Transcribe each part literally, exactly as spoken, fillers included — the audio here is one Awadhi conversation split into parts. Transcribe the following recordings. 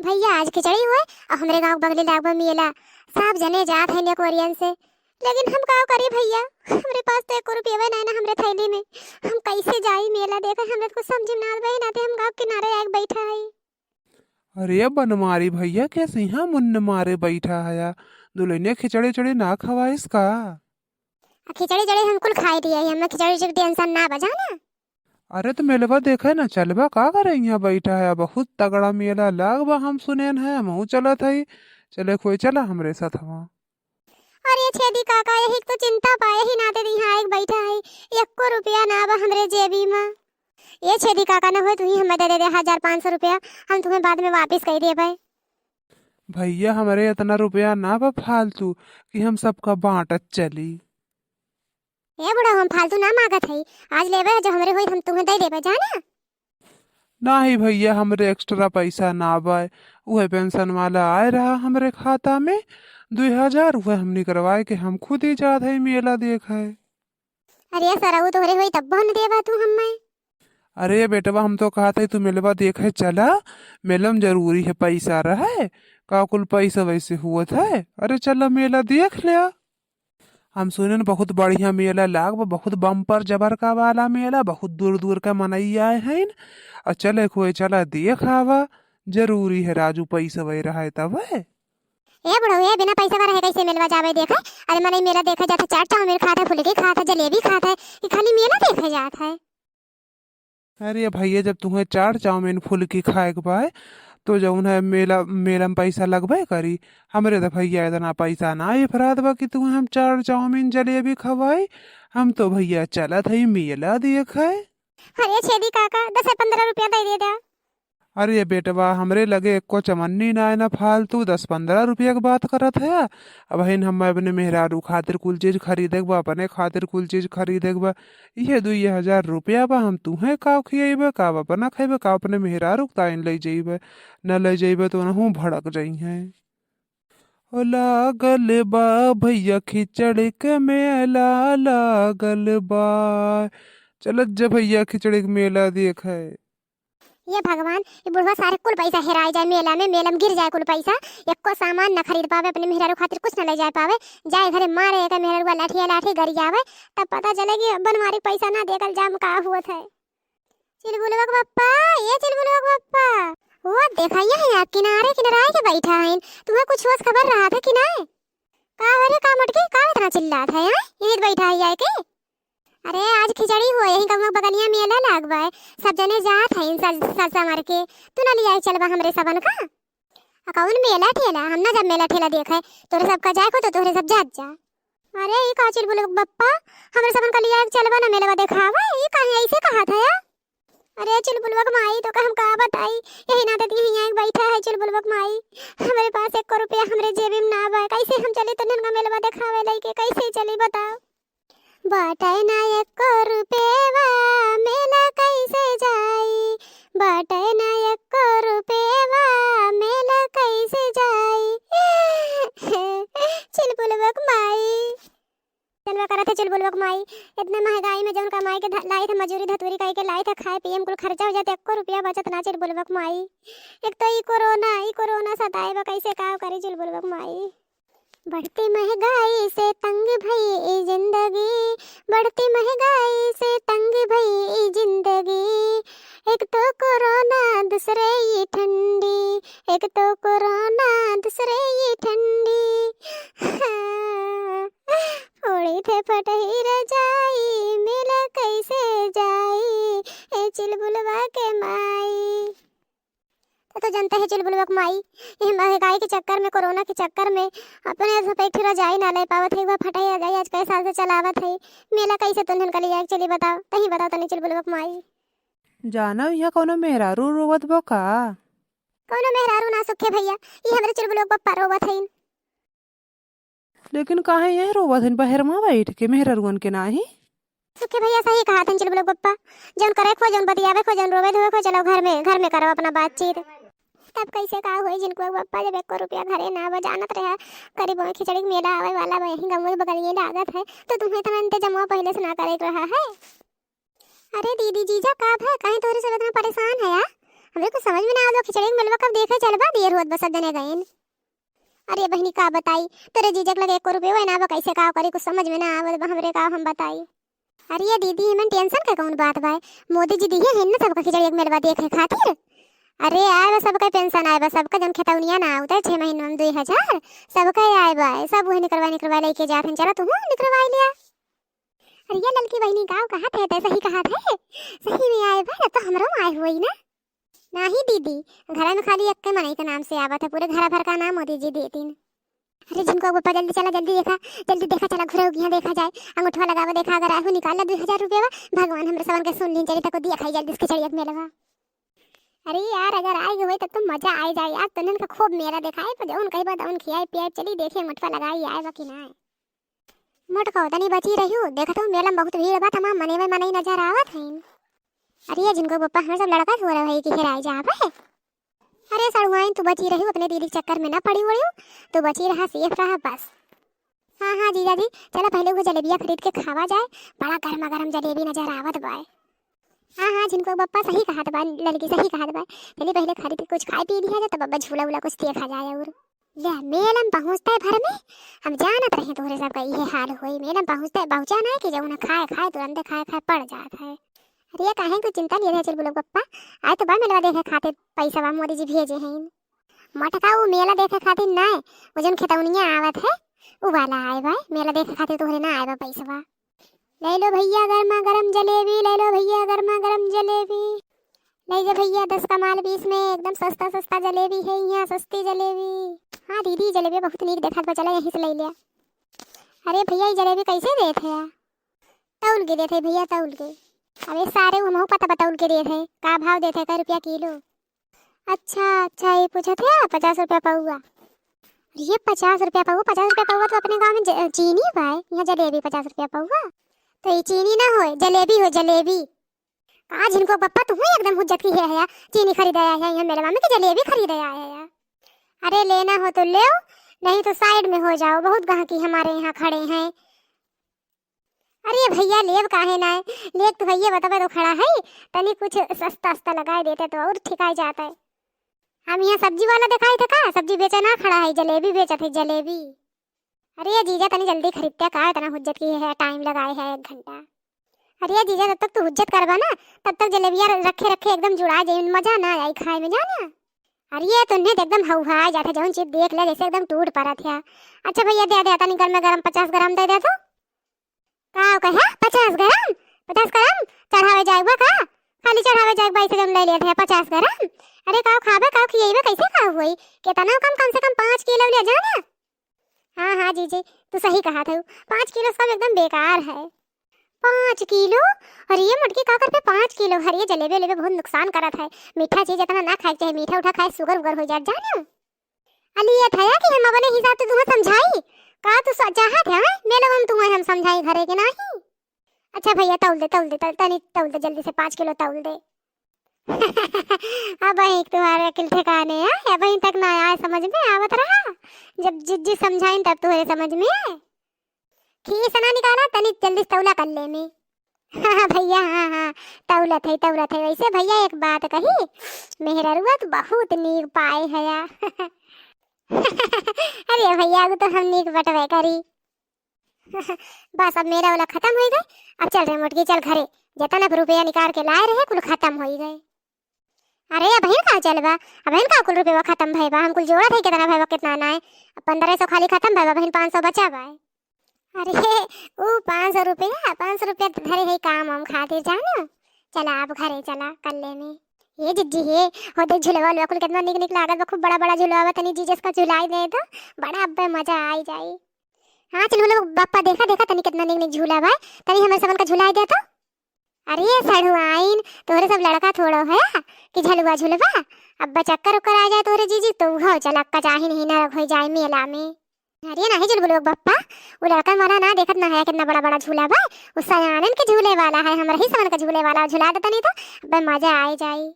भइया, आज खिचड़ी होए अउ हमरे गाँव के बगले लाग बा मेला। सब जने जात हैं नेकवरियन से, लेकिन हम का करी भइया, हमरे पास तो एको रुपयवा नाहीं ना हमरे थैली में। हम कैसे जाई मेला देखे? हमरे तो कुछ समझ में ना आवत बा, नाते हम गाँव किनारे आके बैठा है। अरे बनमारी भइया, कैसे यहाँ मुन्न मारे बैठा है या? दुल्हनिया खिचड़ी उचड़ी ना खवाइस का? आ खिचड़ी उचड़ी हम कुल खाई दिया है, हमें खिचड़ी उचड़ी टेंशन ना बजा ना। अरे तो मेलवा देखे ना चलबा, का करे यहाँ बैठा है? बहुत तगड़ा मेला लाग बा, हम सुनेन है, हमहू चलत हई। चले कोई चला हमरे साथ वहाँ। अरे छेदी काका, यही तो चिंता बा, यही नाते तो यहाँ आके बैठा है, एको रुपया ना बा हमरे जेबी में। ये छेदी काका, न होए तुही हमें दे दे दे हजार पाँच सौ रुपया, हम तुम्हें बाद में वापिस कर देबे। भइया, हमरे इतना रुपया ना बा फालतू कि हम सबका बाँटत चली। ए बुढ़ऊ, हम फालतू ना माँगत हई, आज लेबे जो हमरे होई हम तुम्हें दे देबे, जाना। नाही भइया, हमरे एक्स्ट्रा पैसा ना बा। उहे पेंशन वाला आए रहा हमरे खाता में दुई हजार, उहे हम निकरवाए के हम खुद ही जात हई मेला देखे। अरे सरऊ, तोहरे होई तब न देबा तू हमें। अरे बेटवा, हम तो कहत हई तू मेलवा देखे चला, मेला में जरूरी है पैसा रहे, का कुल पैसा वैसे हुवत है? अरे चला मेला देख ल्या। हम सुनेन बहुत बढ़िया मेला लाग बा, बहुत बम्पर जबरका वाला मेला, बहुत दूर दूर का मनई आए हैं। अउर चले कोई चला देख आवा, जरूरी है राजू पैसा वही रहे तब है। ए बुढ़ऊ, ए बिना पैसा का रहे कैसे मेलवा जावे देखे? अरे मनई मेला देखे जात है, चाट चाउमीन खात है, फुलकी खात है, जलेबी खात है, कि खाली मेला देखे जात है? अरे भइया, जब तुहें चाट चाउमीन फुलकी खाए के बा, तो जौन है मेला, मेला में पैसा लगबे करी। हमरे तो भइया इतना पैसा ना इफरात बा कि तुहें हम चाट चाउमीन जलेबी खवाई। हम तो भइया चलत हई मेला देखे। अरे छेदी काका, दस पन्द्रह रुपया दे दे द्या। अरे बेटवा, हमरे लगे एको चवन्नी ना है ना फालतू, दस पन्द्रह रुपया के बात करत है। अबहिन हम अपने मेहरारू खातिर कुल चीज खरीदे के बा, अपने खातिर कुल चीज खरीदे के बा। इहे दुई हजार रुपया बा, हम तुहें का खियइबे, का अपना खइबे, का अपने मेहरारू के ताईं लइ जइबे? न लइ जइबे तो ओनहू भड़क जइहें। ओ लागल बा भइया खिचड़ी के मेला लागल बा। चलत जा भइया खिचड़ी के मेला देखे। ये भगवान, ये बुढ़वा सारे कुल पैसा हेराई जाए मेला में, मेला में गिर जाए कुल पैसा, एको सामान न खरीद पावे, अपने मेहरारू खातिर कुछ न ले जाए पावे, जाए घरे मारे एक मेहरारू लाठिया लाठी गरियावे, तब पता चले कि बनवारी पैसा ना देकल जाम का हुवत है। चिलबुलवा के पप्पा, ये चिलबुलवा के पप्पा, वो देखा यहाँ किनारे किनारे के बैठा है, तुम्हें कुछ होश खबर रहा था कि नहीं? का हो रे, का मोटकी, का इतना चिल्लात है, हैं? यहीं बैठा है आए के? अरे, आज खिचड़ी हुआ, यहीं गौवा बगलिया मेला लाग बा, सब जने जात हैं सज, सज संवर के, तू ना लियाए चलबा हमरे सबन का? आ कौन मेला ठेला? हम ना जब मेला ठेला देखे, तोरे सबका जाए को तो तोरे सब जात जा। अरे, ई का चिलबुलवा के पप्पा, हमरे सबन का लियाए चलबा ना मेलवा देखावा, ई काहे ऐसे कहा था या? अरे चिलबुलवा के माई, तोका हम का बताई, यही नाते ती हियाँ एक बैठा है चिलबुलवा के माई। हमरे पास एको रुपया हमरे जेबी में ना बा, कैसे हम चली तोहन का मेलवा देखावे लइके, कैसे चली बताओ? बाटे ना एको रुपयवा, मेला कैसे जाई? बाटे ना एको रुपयवा, मेला कैसे जाई? चिलबुलवा के माई। जनवा करत है चिलबुलवा के माई, इतने महंगाई में जौन कमाई के ध-, लाई थे मजूरी धतूरी कई के लाई थे, खाए पिए में कुल खर्चा हो जाते, एको रुपया बचत ना चिलबुलवा के माई। एक तो ई कोरोना, ई कोरोना सताए बा, कैसे का करी चिलबुलवा के माई। बढ़ती महंगाई से तंग भई ई जिंदगी, बढ़ती महंगाई से तंग भई ई जिंदगी। एक तो कोरोना, दूसरे ये ठंडी, एक तो कोरोना, दूसरे ये ठंडी। हाँ। ओढ़ी थे फटही रजाई, मेला कैसे जाई, ए चिलबुलवा के माई। तो, तो जनते है चिलबुलवा के माई, ये महंगाई के चक्कर में, कोरोना के चक्कर में अपने से एक ठो रजाई ना ले पावत है, वह फटही रजाई आज कई साल से चलावत है। मेला कैसे तुन्हन का लिया चली बताओ, तही बताओ तनी चिलबुलवा के माई। जाना यहाँ कौनो मेहरारू रोवत बा का? कौनो मेहरारू ना सुखे भैया, ये हमरे चिलबुलवा के पप्पा रोवत हईन। लेकिन काहे यह रोवत हन बहरवा बैठ के, मेहररुअन के नाही? सुखे भैया सही कहा थन चिलबुलक पप्पा, जौन करे खो, जौन बतियावे खो, जौन रोवे धोवे खो, चलो घर में, घर में करो अपना बातचीत। तब कैसे का होई जिनको पप्पा, जब एको रुपया घरे ना बा, जानत रहा गरीबों में खिचड़ी के मेला आवे वाला बा, यहीं गाँव में बगलिए लागत है, तो तुम्हें इतना इंतजाम पहले से ना करे के रहा है। अरे दीदी, जीजा का भय, काहे तोहरे सब इतना परेशान है यार? हमरे कुछ समझ में ना आवत बा, खिचड़ी के मेलवा कब देखे चलबा, देर होत बा, सब जने गइन। अरे बहिनी का बताई, तोरे जीजा के लगे एको रुपया ना बा, कैसे का करी, कुछ समझ में ना आवत बा हमरे, का हम बताई। अरे ये दीदी, एमन tension के कौन बात बा? मोदी जी दिहे हैं ना सबका खिचड़ी के मेलवा देखे खातिर। अरे आए बा सबका pension, आए बा सबका, जौन खेतौनिया ना आवत है छह महीने में दुई हजार, सबका आए बा, सब वही निकरवाई निकरवाई लेके जात हैं। चला तू निकरवाई लिया। अरे ये ललकी बहिनी गाँव कहा थे, तै सही कहा थे, सही में आए बा, तो हमरो आए हुई ना। नाही दीदी, घर में खाली एक के मनई के नाम से आवत है, पूरे घर भर का नाम मोदी जी देतीन। अरे झिनकू बप्पा, जल्दी चला, जल्दी देखा, जल्दी देखा, चला घुरे उगिया देखा जाए, अंगूठवा लगावा, देखा अगर आए हो निकाल ला दुई हजार रुपया, भगवान हमरे सबन के सुन लीन, चली तको दिया खाई जल्दी से खिचड़िया के मेलवा। अरे यार, अगर आए हुए तब तो मजा आ जाए यार, तोहन का खूब मेला देखाए, पर जौन कही बात उन खियाए पियाए, चली देखे अंगूठवा लगाई आए बा कि ना। मोटको, तनी बची रहियो, देखत हूँ मेला में बहुत भीड़ बा, तमाम मनई मनई नजर आवत हैं। अरे ये झिनकू बप्पा, हमरे सब लड़का थोड़ा भाई के हेराई जाबे। अरे सड़ुआइन, तू बची रहियो, अपने दीदी के चक्कर में ना पड़ी उड़ियो, तू बची रहा, safe रहा बस। हाँ हाँ जीजा जी, चला पहले वो जलेबिया खरीद के खावा जाए, बड़ा गर्मा गर्म जलेबी नजर आवत बाय। हाँ हाँ झिनकू बप्पा सही कहत बा, लड़की सही कहत बा, चली पहले खरीद के कुछ खाए पी लिया जाए, तब अब्बा झूला उला कुछ देखा जाए और। ले, मेला में पहुँचते भर में हम जानत रहे तोहरे सबका इहे हाल होई। मेला में पहुँचते, पहुँचा ना कि जौन खाए खाए, तुरंते खाए खाए पड़ जात है। अरे काहे तू चिंता लिए रहे चुलबुल बप्पा, आए तो बा मेलवा देखे खातिर पैसा बा मोदी जी भेजे हैं। मोटका उ मेला देखे खातिर ना, वो जौन खेतौनिया आवत है, उ वाला आए बा, मेला देखे खातिर तोहरे ना आए बा पैसा बा। ले लो भैया गर्मा गर्म जलेबी, ले लो भैया गर्मा गर्म जलेबी। ले जा भैया, दस का माल बीस में, एकदम सस्ता सस्ता जलेबी है यहाँ, सस्ती जलेबी। हाँ दीदी, जलेबी बहुत नीक देखात बा, चला यहीं से ले लिया। अरे भैया, ये जलेबी कैसे देत है यार? तौल के देत है भैया, तौल के। अरे सारे, वो हमहू पता बा तौल के देत है, का भाव देत है, कै रुपया किलो? अच्छा अच्छा, ये पूछत है पचास रुपया पौवा। अरे ये पचास रुपया पौवा, पचास रुपया पौवा तो अपने गाँव में ज-, चीनी बा, यहाँ जलेबी पचास रुपया पौवा। तो ये चीनी ना होए, जलेबी हो, जलेबी। का झिनको बप्पा, तू एकदम हुज्जत की है, है चीनी खरीदे आया है यहाँ मेलवा में कि जलेबी खरीदे आया है? अरे लेना हो तो ले, नहीं तो side में हो जाओ, बहुत गाहकी हमारे यहाँ खड़े हैं। अरे भैया, लेब काहे ना है, लेब तो भैया बतावे तो खड़ा है, तनी कुछ सस्ता सस्ता लगाए देते तो और ठिकाए जाता है। हम यहाँ सब्जी वाला दिखाई थे का, सब्जी बेचे ना खड़ा है, जलेबी बेचत है, जलेबी। अरे ये जीजा, तनी जल्दी खरीदते का, इतना हुज्जत की है, time लगाए है एक घंटा। अरे ये जीजा, जब तक तू हुज्जत करबा ना, तब तक जलेबिया र-, रखे रखे एकदम जुड़ा जाई, मजा ना आई खाए में, जाना। अरे ये तो नहीं एकदम हौहा जाता, जौन चीज देख ले जैसे एकदम टूट पड़त है। अच्छा भैया, दे दे, तनी गर्मा गर्म पचास ग्राम दे दे तो। का कहे? पचास ग्राम? पचास ग्राम चढ़ावे जाएगा का? खाली चढ़ावे जाएगा, ऐसे जौन ले लेते हैं पचास ग्राम। अरे का खाबे, का खिएबे, कैसे का हुई? कितना कम, कम से कम पाँच किलो ले जाना। हाँ हाँ जीजी, तू सही कहा था, पाँच किलो सब एकदम बेकार है। पाँच किलो? अरे ये मोटकी, का करबे पाँच किलो? अरे ये जलेबी उलेबी बहुत नुकसान करत है, मीठा चीज इतना ना खाए के चाहे, मीठा उठा खाए sugar उगर हो जात, जाने। अली ये था कि हम अपने हिसाब से तुम्हें समझाई, का तू स-, चाहत है, हैं? मेले में तुम्हें हम समझाई घरे के नाही। अच्छा भैया, तौल दे, तौल दे, तौल, तनी तौल दे, जल्दी से पाँच किलो तौल दे। अब एक तुम्हारे अकिल ठिकाने है, अब तक ना आए समझ में, आवत रहा, जब जिज्जी समझाइन तब तुम्हारे समझ में आए। खीस ना निकाला, तनी जल्दी से तौला कर ले में। हाँ हाँ भैया, हाँ हाँ, तौलत है, तौलत है। वैसे भैया एक बात कही, मेहररुआ तो बहुत नीक पाए हया। अरे भैया, वो तो हम नीक बटवे करी। बस अब मेला वाला खतम होइ गए, अब चल रे मोटकी, चल घरे। जतना भी रुपया निकाल के लाए रहे, कुल खतम होइ गए। अरे अबहिन का चल बा, अबहिन का कुल रुपया खतम भय बा, हम कुल जोड़ा थे कितना भय बा, कितना ना है। अब पन्द्रह सौ खाली खतम भय बा, अबहिन पाँच सौ बचा बा। अरे ऊ पाँच सौ रुपया, पाँच सौ रुपया तो धरे है काम वाम खातिर, जानो। चला अब घरे चला, कर ले में। ये जिज्जी हे, हो देख झुलवा उलवा कुल कितना निक निक लागत बा, खूब बड़ा बड़ा झुलवा बा, तनी जीजस का झुलाई दे तो, बड़ा अब्बे मजा आई जाई। हाँ चुलबुल बप्पा, देखा देखा तनी कितना निक निक झूला बा, तनी हमरे सबन का झुलाई दे तो। अरे सढ़ुआइन, तोहरे सब लड़का थोड़ो है कि झलुआ झुलबा। अब्बे चक्कर उक्कर आ जाए तोहरे जीजी तो उहो चला कचाही नहीं नरक होइ जाए मेला में। अरे नाही चुलबुल बप्पा, वो लड़कन वाला ना देखत ना है कितना बड़ा बड़ा झूला बा, वो सयानन के झूले वाला है, हमरा ही सबन का झूले वाला, झुला दे तनी तो अब्बे मजा आई जाई।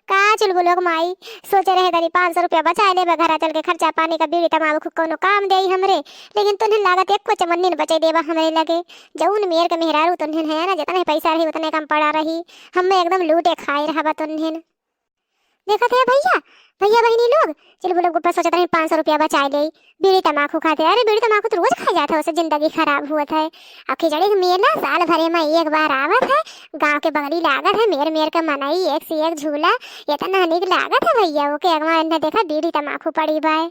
का चुलबुल माई, सोचे रहे तनी पाँच सौ रुपया बचाए लेबे, घरा चल के खर्चा पानी का बीड़ी तमाकू कौनो काम देई हमरे, लेकिन तुन्हन लागत एको चमन्नी न बचे देबा हमरे लगे। जौन मेर के मेहरारू तुन्हन है ना, जितने पैसा रही उतने कम पड़ा रही, हमें एकदम लूटे खाए रहबा तुन्हन। देखत है भैया, भैया बहिनी लोग, चल बोले ऊपर सोचत रहे पाँच सौ रुपया बचाए ले, बीड़ी तमाकू खाते। अरे बीड़ी तमाकू तो रोज खाई जात है, ओसे जिंदगी खराब होत है। अब खिचड़ी के मेला साल भरे में एक बार आवत है, गाँव के बगली लागत है, मेर मेर के मनई एक से एक झूला, इतना नीक लागत है भैया, ओके अगवा न देखा बीड़ी तमाकू पड़ी बाय।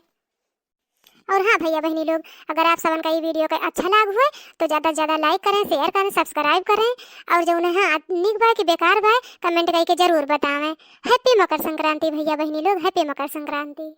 और हाँ भैया बहिनी लोग, अगर आप सबन का ये वीडियो का अच्छा लाग हुए तो ज़्यादा से ज़्यादा like करें, share करें, subscribe करें। और जौन है नीक बा कि बेकार बा, comment करके जरूर बतावें। Happy मकर संक्रांति भैया बहिनी लोग, happy मकर संक्रांति।